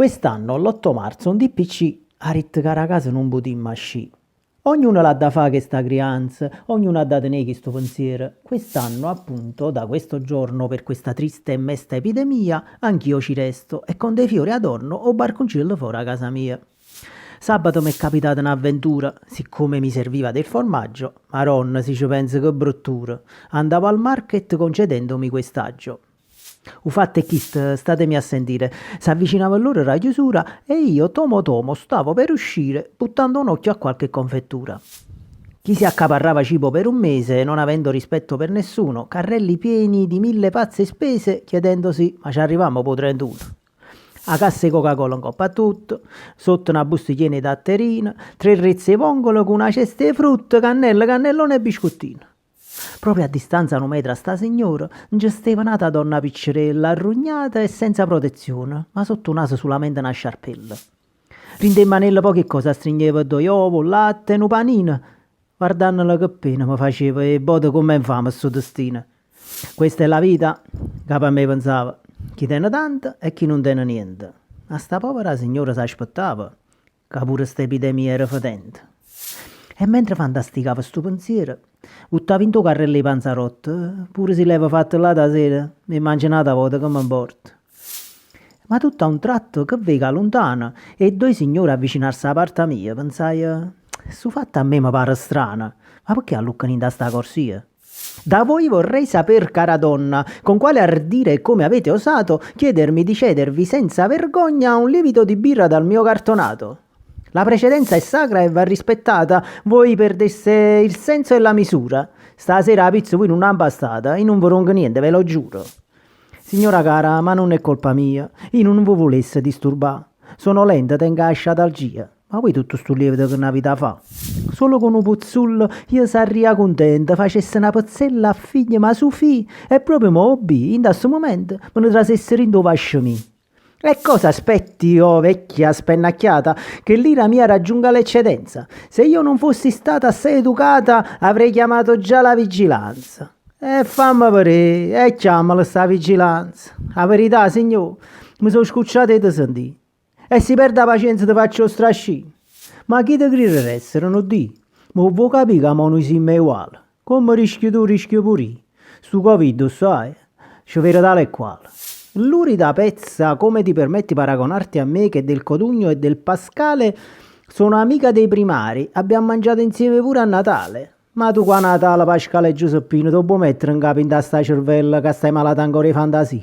Quest'anno, l'8 marzo, un DPC ha ditto ca da casa nun putimmo ascì. Ognuno l'ha da fa chesta crianza, ognuno ha da tenè chistu pensiero. Quest'anno, appunto, da questo giorno, per questa triste e mesta epidemia, anch'io ci resto e con dei fiori adorno 'o barcunciello fore 'a casa mia. Sabato m'è capitata n'avventura, siccome mi serviva del formaggio, Maronna, si ce penso che bruttura, andavo al market concedendomi quest'agio. 'O fatto è chisto, statemi a sentire, s'avvicinava l'ora d' 'a chiusura e io tomo tomo stavo per uscire buttando un occhio a qualche confettura. Chi si accaparrava cibo per un mese, non avendo rispetto per nessuno, carrelli pieni di mille pazze spese, chiedendosi ma c'arrivammo p' 'o 31? 'A cassa 'e Coca Cola ngopp a tutto, sotto na busta chiena 'e datterine, tre rezze 'e vongole cu na cesta 'e frutta, cannella, cannelloni e biscuttini. Proprio a distanza 'e nu metro 'a sta signora, nce steva n'ata donna piccerella, arrugnata e senza protezione, ma sott' 'o naso sulamente na sciarpella. Dint' 'e manelle pochi cose astrigneva doje ova, 'o latte e nu panino. Guardannola che pena me faceva 'e vote comm'è nfame stu destino. Questa è la vita, 'ncapa a me pensavo, chi tene tanto e chi nun tene niente. Ma sta povera signora s'aspettava ca pure st'epidemia era fetente. E mentre fantasticava stu pensiero, vuttava dint' 'o carrello 'e panzarotte, pure si l'eva fatto l'ata sera, m' 'e mangio n'ata vota che m'importa. Ma tutto a un tratto che veco 'a luntano 'e ddoje signore avvicinarse 'a parta mia, pensaje, stu fatto a me me pare strano, ma pecchè alluccano dint' 'a sta corsia? Da voi vorrei saper, cara donna, con quale ardire e come avete osato chiedermi di cedervi senza vergogna un lievito di birra dal mio cartonato. La precedenza è sacra e va rispettata, voi perdeste il senso e la misura. Stasera 'a pizza voi nun 'a mpastate, io nun ve dongo niente, ve lo giuro. Signora cara, ma nun è colpa mia, io nun ve vulesse disturbà. Sono lenta, tengo 'a sciatalgia, ma voi tutto stu lievito che n'avita fa? Solo cu nu puzzullo io sarria cuntenta, facesse na pezzella a figliema Sufì e proprio mo 'o bbì, dint' 'a stu mumento, me ne trasesse dint' 'o vascio mio. E cosa aspetti, oh vecchia spennacchiata, che l'ira mia raggiunga l'eccedenza? Se io non fossi stata assai educata, avrei chiamato già la vigilanza. E famme vedè, e chiammala sta vigilanza. 'A verità, signò, me so scucciato 'e te sentì. E si perdo 'a pacienza te faccio 'o strascino. Ma chi te crire d'essere, nu Dio? Ma 'o vuò capì ca mo nuje simme eguali? Comme rischi tu, rischio pure io. Stu Covid, 'o ssaje, ce vede tale e quale. Lurida pezza, come ti permetti paragonarti a me che del Codugno e del Pascale sono amica dei primari, abbiamo mangiato insieme pure a Natale. Ma tu qua Natale, Pascale e Giuseppino, t' 'o può mettere 'ncapa 'int' a sta cervella ca stai malata ancora 'e fantasia?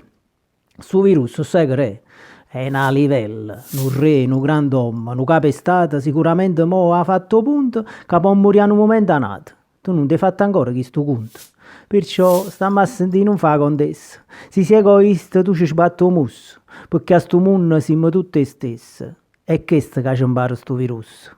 Stu virus, 'o ssaje che è? È na livella, nu rre, nu grand'ommo, nu capo 'e stato, sicuramente mo ha fatto 'o punto ca po' murì 'a nu mumento a n'ato. Tu nun t'hê fatto ancora chistu cunto? Pirciò stamme a sentì nun fa 'a contessa, si si egoista tu ce sbatte 'o musso, pecchè a stu munno simmo tutt' 'e stesse, è chesto ca ce 'mpara stu virus.